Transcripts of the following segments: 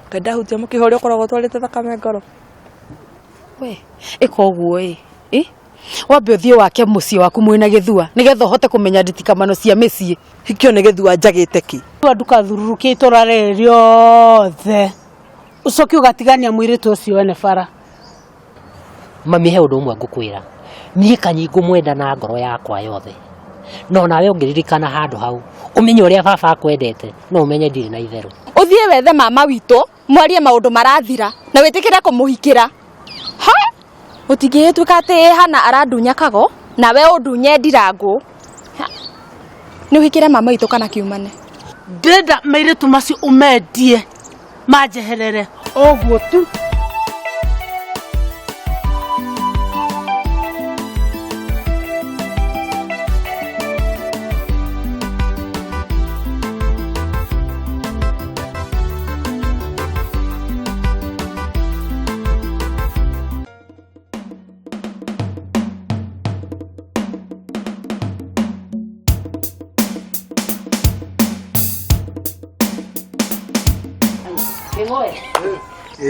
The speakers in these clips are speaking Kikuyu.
Ngai ndahutia mũkiha ũrĩa ũkoragwo ũtwarĩte thakame ngoro. We, ĩka ũguo ĩ. Ĩ? Wambe ũthiĩ wake mũciĩ waku mwĩna gĩthua nĩgetha ũhote kũmenya nditikamano cia mĩciĩ. Hikio nĩ gĩthua njagĩte kĩ? Ndũkathurũrũkie itũra rĩrĩ rĩothe ũcoke ũgatigania mũirĩtu ũcio wene bara. Mami he ũndũ ũmwe ngũkwĩra, niĩ Kanyi ngũmwenda na ngoro yakwa yothe, no nawe ũngĩririkana handũ hau ũmenye ũrĩa baba akwendete no ũmenye ndirĩ na itherũ. Ũthiĩ wethe mama witũ mwarie maũndũ marathira na wĩtĩkĩre kũmũhikĩra. Ha! Gũtingĩgĩtuĩka atĩ Hana arandunya kago nawe ũndunye ndirangũ. Ha! Nĩ ũhikĩre mama witũ kana kiumane. Ndĩrenda mairĩtu macio ũmendie manjeherere ũguo tu.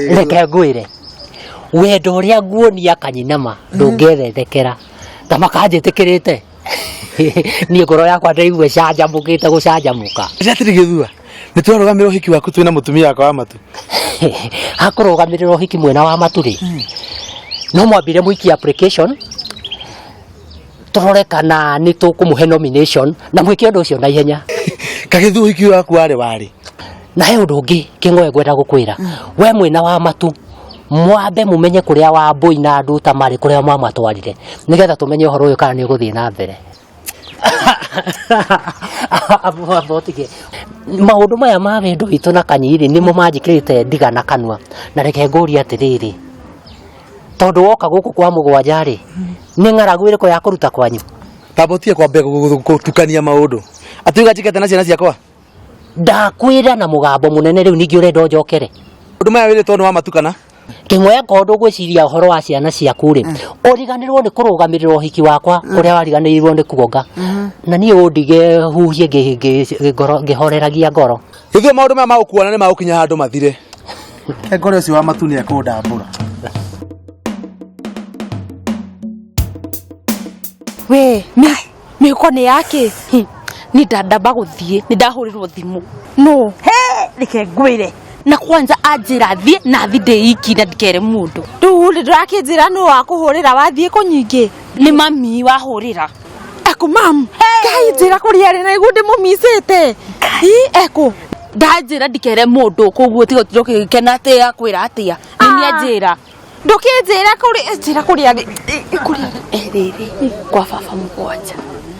Reke ngwĩre wendo ũrĩa nguonia kanyinama ndũngĩethethekera ta makanjĩtĩkĩrĩte niĩ ngoro yakwa ndaigua ĩcanjamũkĩte gũcanjamũka. Atĩrĩ gĩthua nĩ tũrarũgamĩra ũhiki waku twĩna mũtumia wakwa wa matu. Hakũrũgamĩrĩra ũhiki mwena wa matu rĩ, no mwambire mũikie application tũrore kana nĩ tũkũmũhe nomination na mwĩke ũndũ ũcio na ihenya. Kagĩthua ũhiki waku warĩ warĩ? Na he ũndũ ũngĩ kĩng'oe ngwenda gũkwĩra, we mwena wa matu mwambe mũmenye kũrĩa Wambũi na Nduta marĩ kũrĩa mwamatwarire nĩgetha tũmenye ũhoro ũyũ kana nĩ ũgũthiĩ na mbere. Amba ũtige maũndũ maya ma wendo witũ na Kanyi-rĩ nĩmo manjĩkĩrĩte ndiga na kanua na reke ngũrie atĩrĩrĩ, tondũ woka gũkũ kwa mũgwanja-rĩ nĩ ng'aragu ĩrĩkũ ya kũruta kwanyu? Tamba ũtige kwambia gũtukania maũndũ atĩ ũganjĩkĩte na ciana ciakwa. Ndakwĩra na mũgambo mũnene rĩu ningĩ ũrenda ũnjokere. Ũndũ maya wĩrĩtwo nĩ wa matukana. Kĩng'oya korwo ndũgwĩciria ũhoro wa ciana ciaku rĩ, ũriganĩrwo nĩ kũrũgamĩrĩra ũhiki wakwa ũrĩa wariganĩirwo nĩ kuonga. Na niĩ ũndige huhie ngĩhoreragia ngoro. Githĩ maũndũ maya ma gũkuona nĩ magũkinya handũ mathire. Ngore ũcio wa matu nĩ ekũndambũra. We, mĩhuko nĩ yake? Ni ndandamba gũthiĩ, nĩ ndahũrĩrwo thimũ. No. He, reke ngwĩre. Na kwanza anjĩra thiĩ na thi ndĩ iki na ndikere mũndũ. Rĩu rĩ ndũrakĩnjĩra nũ wakũhũrĩra wathiĩ kũnyingĩ? Nĩ mami wahũrĩra. Ekũ mam? Ngai njĩra kũrĩa arĩ na nĩguo ndĩmũmicĩte. Ii ekũ? Ndanjĩra ndikere mũndũ koguo tiga ũtinde ũkĩgĩkena atĩ akwĩra atĩa. Nĩ niĩ anjĩra. Ndũkĩnjĩra kũrĩ njĩra kũrĩa arĩ kũrĩa arĩ. Rĩrĩ kwa baba mũgwanja.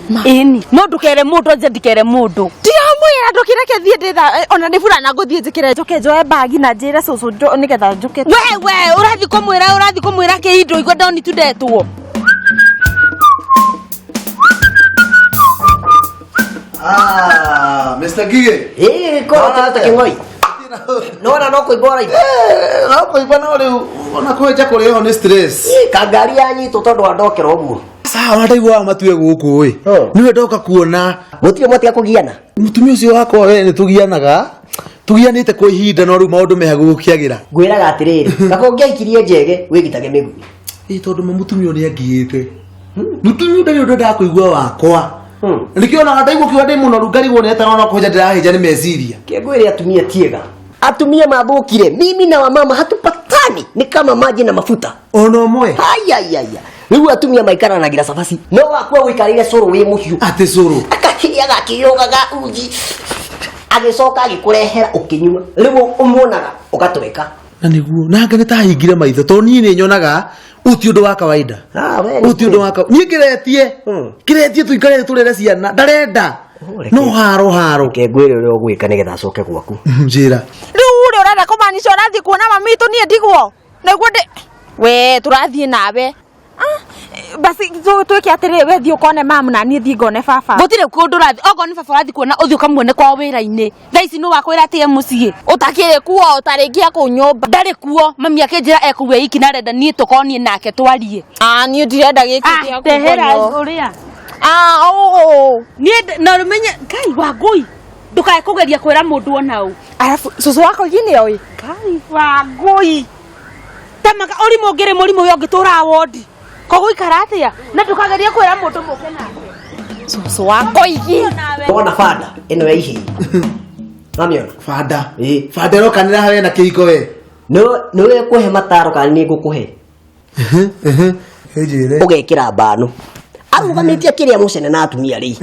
Ĩni no ndũkere mũndũ anje ndikere mũndũ. Ndiramwĩra ndũkĩreke thiĩ ndĩtha ona nĩ burana ngũthiĩ njĩkĩre njoke njoe bagi na njĩre cũcũ nĩgetha njũke. We we ũrathiĩ kũmwĩra ũrathiĩ kũmwĩra kĩ indo igua ndoni tu ndetwo. Ah, Mr. Ngigĩ. Ĩĩ korwo ta kĩng'oi. Nona no kũimba ũraimba. Eh, no kũimba no rĩu ona kwenja kũrĩ ho nĩ stress. Ĩĩ kangari yanyitwo tondũ wa ndokera ũguo. Sawa ona ndaigua wa matue gũkũ ĩ. Nĩwe ndoka kuona. Mũtirĩ mwatiga kũgiana. Mũtumia ũcio wakwa we nĩ tũgianaga. Tũgianĩte kwa ihinda no rĩu maũndũ meha gũgũkĩagĩra. Ngwĩraga atĩrĩrĩ, kaba ũngĩahikirie njege wĩgitage mĩgui. Ĩ tondũ ma mũtumia ũyũ nĩ angiĩte. Mũtumia ũyũ ndarĩ ũndũ endaga kũigua wakwa. Nĩkĩo ona ndaigua kiuga ndĩ mũnoru ngarigwo nĩ etana ona kũhĩnja ndĩrahĩnja nĩ meciria. Kĩngwĩre atumia tiega. Atumia mathũkire. Mimi na wamama hatupatani. Ni kama maji na mafuta. Ona ũmwe. Ayayaya. Rĩu atumia maikaranagira cabaci. No wakua ũikarĩire cũrũ wĩ mũhiũ. Atĩ cũrũ. Akakĩrĩaga akĩyũgaga uji. Agĩcoka agĩkũrehera ũkĩnyua. Rĩu ũmuonaga ũgatweka. Na nĩguo na anga nĩ tahingire maitho tondũ niĩ nĩ nyonaga ũyũ ti ũndũ wa kawaida. Ah, we nĩ Ũyũ ti ũndũ wa kawaida. Niĩ ngĩretie. Ngĩretie tũikare tũrere ciana ndarenda. No haro haro. Reke ngwĩre ũrĩa ũgwĩka nĩgetha acoke gwaku. Njĩra. Rĩu rĩ ũrenda kũmanisha ũrathiĩ kuona mami witũ niĩ ndigwo? Nĩguo ndĩ we tũrathiĩ nawe. Ah, basi twĩke atĩrĩrĩ we thiĩ ũkone mamu na niĩ thiĩ ngone baba. Gũtirĩ kũndũ ũrathiĩ okorwo nĩ baba ũrathiĩ kuona ũthiĩ ũkamuone kwao wĩra-inĩ. Thaa ici nũ wakwĩra atĩ e mũciĩ? Ũtakĩrĩ kuo ta rĩngĩ e kũu nyũmba. Ndarĩ kuo mami akĩnjĩra e kũu e iki na arenda niĩ tũkorwo niĩ nake twarie. Ah, niĩ ndirenda gĩkĩ gĩa Ndehera kũgonyo. ũrĩa. Ah, oh. Niĩ na ũmenye Ngai wa ngũi. Ndukae kugeria kwira mundu ona u. Arafu cucu wakwa gi nĩ oĩ. Ngai wa ngui. Tamaga urimu ngiri murimu uyu ungitura wodi. Koguikara atia? Na ndukagerie kwira mundu muke nake. Cucu wakwa igi. Wona banda ĩno ya ihĩĩ. Wamĩona? Banda. Ĩĩ. Banda ĩrokanĩra hawe na kĩhiko we. Nĩwe kũhe mataro kana nĩ ngũkũhe? Ĩnjĩre. Ũgekĩra mbano. Arũgamĩtie kĩrĩa mũcene na atumia rĩ.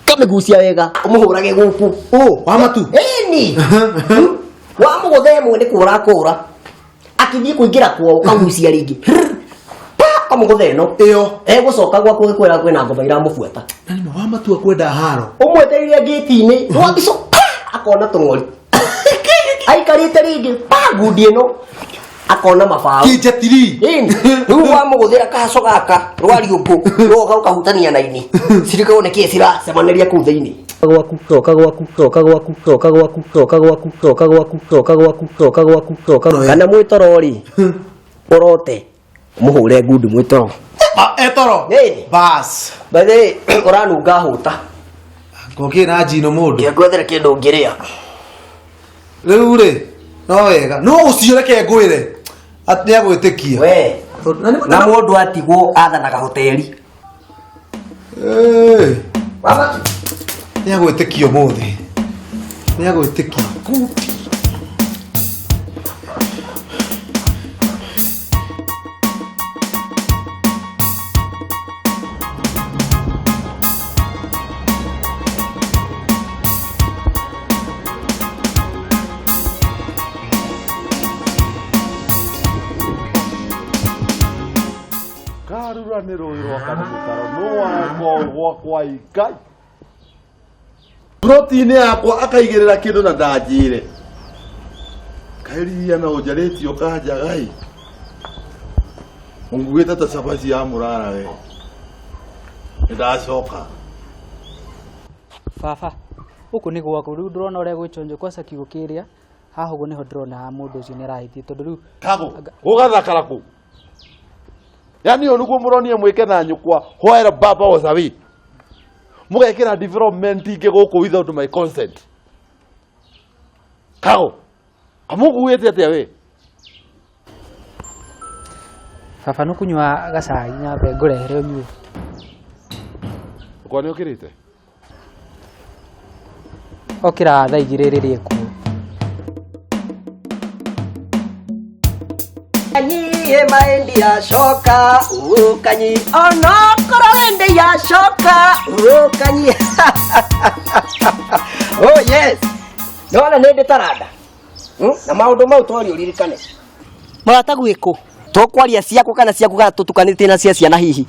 Kamĩgucia wega ũmũhũrage gũkũ. Ũ, wa matu. Ĩni. Wamũgũtha ĩmwe nĩ kũra kũra. Akĩthiĩ kũingĩra kwao ũkagucia rĩngĩ. Pa kamũgũtha ĩno. Ĩyo. Egũcoka gwaku gĩkwĩra kwĩna ngoma iramũbuata. Na nĩ ma wa matu akwenda haro. Ũmwetereire ngĩti-inĩ rwabico pa akona tũng'ori. Aikarĩte rĩngĩ pa ngundi ĩno akona mabaũ. Kĩnjatiri. Ĩni. Rĩu wamũgũthĩra kahaco gaka rwariũngũ rwoka rũkahutania na ini. Cirikagwo nĩ kĩĩ ciracemanĩria kũu thĩinĩ. Gwaku coka gwaku coka gwaku coka gwaku coka gwaku coka gwaku coka gwaku coka gwaku coka Kana mwĩtoro rĩ ũrote mũhũre ngundi mwĩtoro. Etoro. Ĩni. Bas. By the way ũranunga hũta. Kokĩ na njino mũndũ. Ngwethere kĩndũ ngĩrĩa. Rĩu rĩ no wega. No ũcio reke ngwĩre. Atĩ nĩagwĩtĩkia. We. Tondũ- na nĩ- Na mũndũ atigwo athanaga hoteli. Ĩĩ. Wamatu. Nĩagwĩtĩkia ũmũthĩ. Nĩagwĩtĩkia. Karura nĩ rũĩ rwaka nĩ mũtaro nũ wakwa gwakwa ikai protein yakwa akaigĩrĩra kĩndũ na ndanjĩre kaĩria na ũnjarĩtie ũkanjagai ũnguĩte ta cabaci ya mũrara we nĩ ndacoka. Baba, gũkũ nĩ gwaku rĩu ndĩrona ũrĩa gwĩchonjo kwaca kiugũ kĩrĩa haha ũguo nĩho ndĩrona mũndũ ũcio nĩ arahĩtie tondũ rĩu Kago gũgathakara kũ yani ũyũ nĩguo mũronie mwĩke na nyũkwa while baba was away mũgekĩra development ingĩ gũkũ without my consent. Kago kamũkuĩte atĩa we? Baba nĩ kũnyua gacai nyambe ngũrehere ũnyue. Kwa nĩ ũkĩrĩte? Okĩra thaa igĩrĩ rĩrĩa ekuo. Kanyi maendi ya shoka ukanyi onokoro wende ya shoka ukanyi. Oh yes. Nona nĩ ndĩ taranda. Na maũndũ mau twari ũririkane. Mũrata gwĩkũ? Tũkwaria ciaku kana ciaku kana tũtukanĩtie na cia ciana hihi.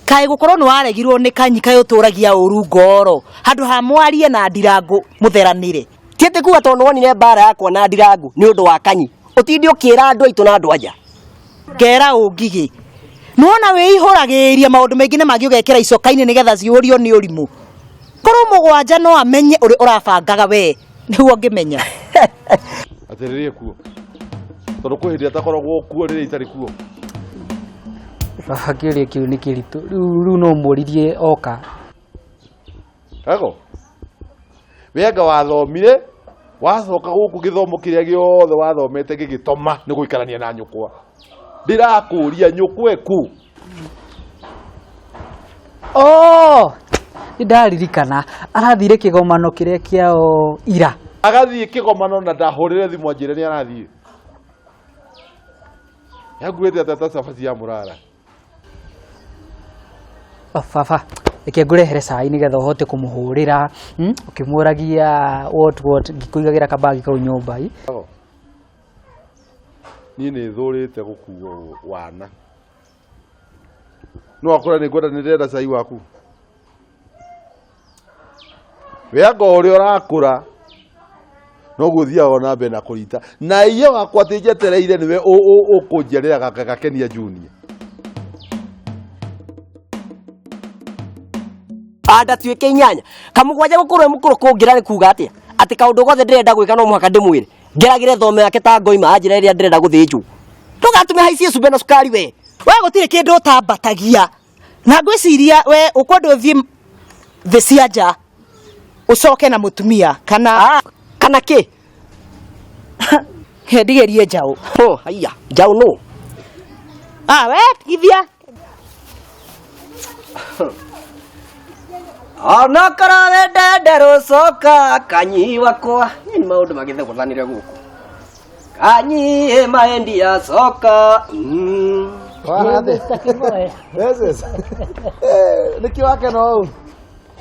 Kaĩ gũkorwo nĩ waregirwo nĩ kanyi kaĩ ũtũragia ũru ngoro. Handũ ha mwarie na ndirangũ mũtheranĩre. Ti atĩ kuga tondũ wonire mbara yakwa na ndirangũ nĩ ũndũ wa kanyi. Ũtinde ũkĩra andũ aitũ na andũ anja. Ngera ũngigĩ. Nĩwona wĩihũragĩrĩria maũndũ maingĩ na mangĩ ũgekĩra icoka-inĩ nĩgetha ciũrio nĩ ũrimũ. Korwo mũgwanja no amenye ũrĩa ũrabangaga we, nĩguo ngĩmenya. Atĩrĩrĩ kuo tondũ kwĩ hĩndĩ atakoragwo kuo rĩrĩa itarĩ kuo. Baba kĩũria kĩu nĩ kĩritũ rĩu no mũririe oka. Kago we anga wathomire wacoka gũkũ gĩthomo kĩrĩa gĩothe wathomete gĩgĩtoma nĩ gũikarania na nyũkwa. Ndĩrakũria nyũkwa ĩkũ? Oh, nĩ ndaririkana arathire kĩgomano kĩrĩa kĩao ira. Agathiĩ kĩgomano na ndahũrĩre thimũ anjĩre nĩ arathiĩ. Yanguĩte atĩa ta cabaci ya mũrara? Oh, baba reke ngũrehere cai nĩgetha ũhote kũmũhũrĩra ũkĩmũragia what ngĩkũigagĩra kabagi kau nyũmba. Niĩ nĩ thũrĩte gũkuo wana. No akũra nĩ ngwenda nĩ ndĩrenda cai waku. We anga ũrĩa ũrakũra noguo ũthiaga ona mbere na kũrita. Na iye wakwa atĩ njetereire nĩwe ũkũnjiarĩra gakenia Junior. Anda tuĩke inyanya. Kamũgwanja gũkorwo e mũkũrũ kũngĩra nĩ kuga atĩa? Atĩ kaũndũ gothe ndĩrenda gwĩka no mũhaka ndĩmwĩre. Ngeragĩre thome yake ta ngoima anjĩra ĩrĩa ndĩrenda gũthĩnjwo. Ndũgatũme haicie cumbĩ na cukari we. We gũtirĩ kĩndũ ũtambatagia. Na ngwĩciria we ũkwenda ũthiĩ thĩ cia nja. Ũcoke na mũtumia kana Kana kĩ? Ndigerie njaũ. Oh, haiya, njaũ nũ? Ah, we tigithia. Onokorwo wendende rũcoka kanyi wakwa. Nĩ maũndũ magĩthegũthanire gũkũ. Kanyi maendia coka. Nĩkĩ wakena ũũ?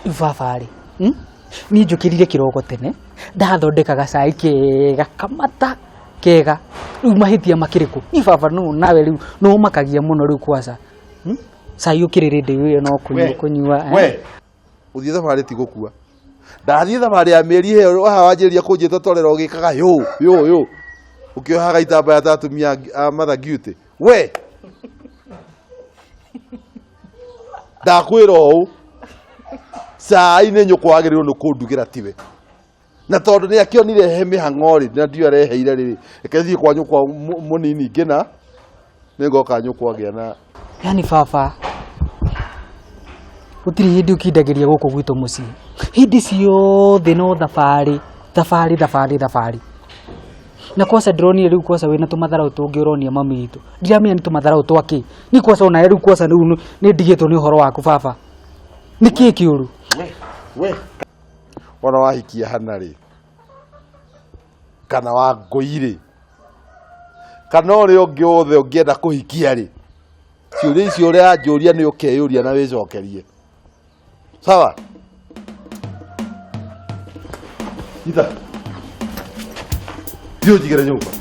Rĩu baba rĩ, Niĩ njũkĩrire kĩroko tene ndathondeka gacai kega kamata kega. Rĩu mahĩtia makĩrĩ kũ? Niĩ baba nũ nawe rĩu nĩ ũmakagia mũno rĩu kwaca. Cai ũkĩrĩ rĩndĩ ĩyo no kũnyua We, kũnyua. Eh? We gũthiĩ thabarĩ ti gũkua. Ndathiĩ thabarĩ ya mĩeri ĩyo haha wanjĩrĩria kũnjĩta torera ũgĩkaga yũ yũ yũ ũkĩohaga itambaya ta atumia a Mother Guilty. We ndakwĩra ũũ, cai nĩ nyũkwa wagĩrĩirwo nĩ kũndugĩra tiwe, na tondũ nĩ akĩonire he mĩhang'o rĩ, na ndiũ areheire rĩ, reke thiĩ kwa nyũkwa mũnini ngĩna nĩ ngoka nyũkwa ngĩa na. Yani baba gũtirĩ hĩndĩ ũkindagĩria gũkũ gwitũ mũciĩ, hĩndĩ ciothe no thabarĩ thabarĩ thabarĩ thabarĩ. Na kwaca ndĩronire rĩu kwaca wĩna tũmatharau tũngĩ ũronia mami witũ, ndiramenya nĩ tũmatharau twa kĩ. Niĩ kwaca onawe rĩu kwaca rĩu nĩ ndigĩtwo nĩ ũhoro waku baba, nĩ kĩ kĩũru? We wona wahikia hana rĩ, kana wa ngũi rĩ, kana ũrĩa ũngĩ wothe ũngĩenda kũhikia rĩ, ciũria icio ũranjũria nĩ ũkeyũria na wĩcokerie. Sawa? Nyita. Thiĩ ũnjigĩre nyũmba.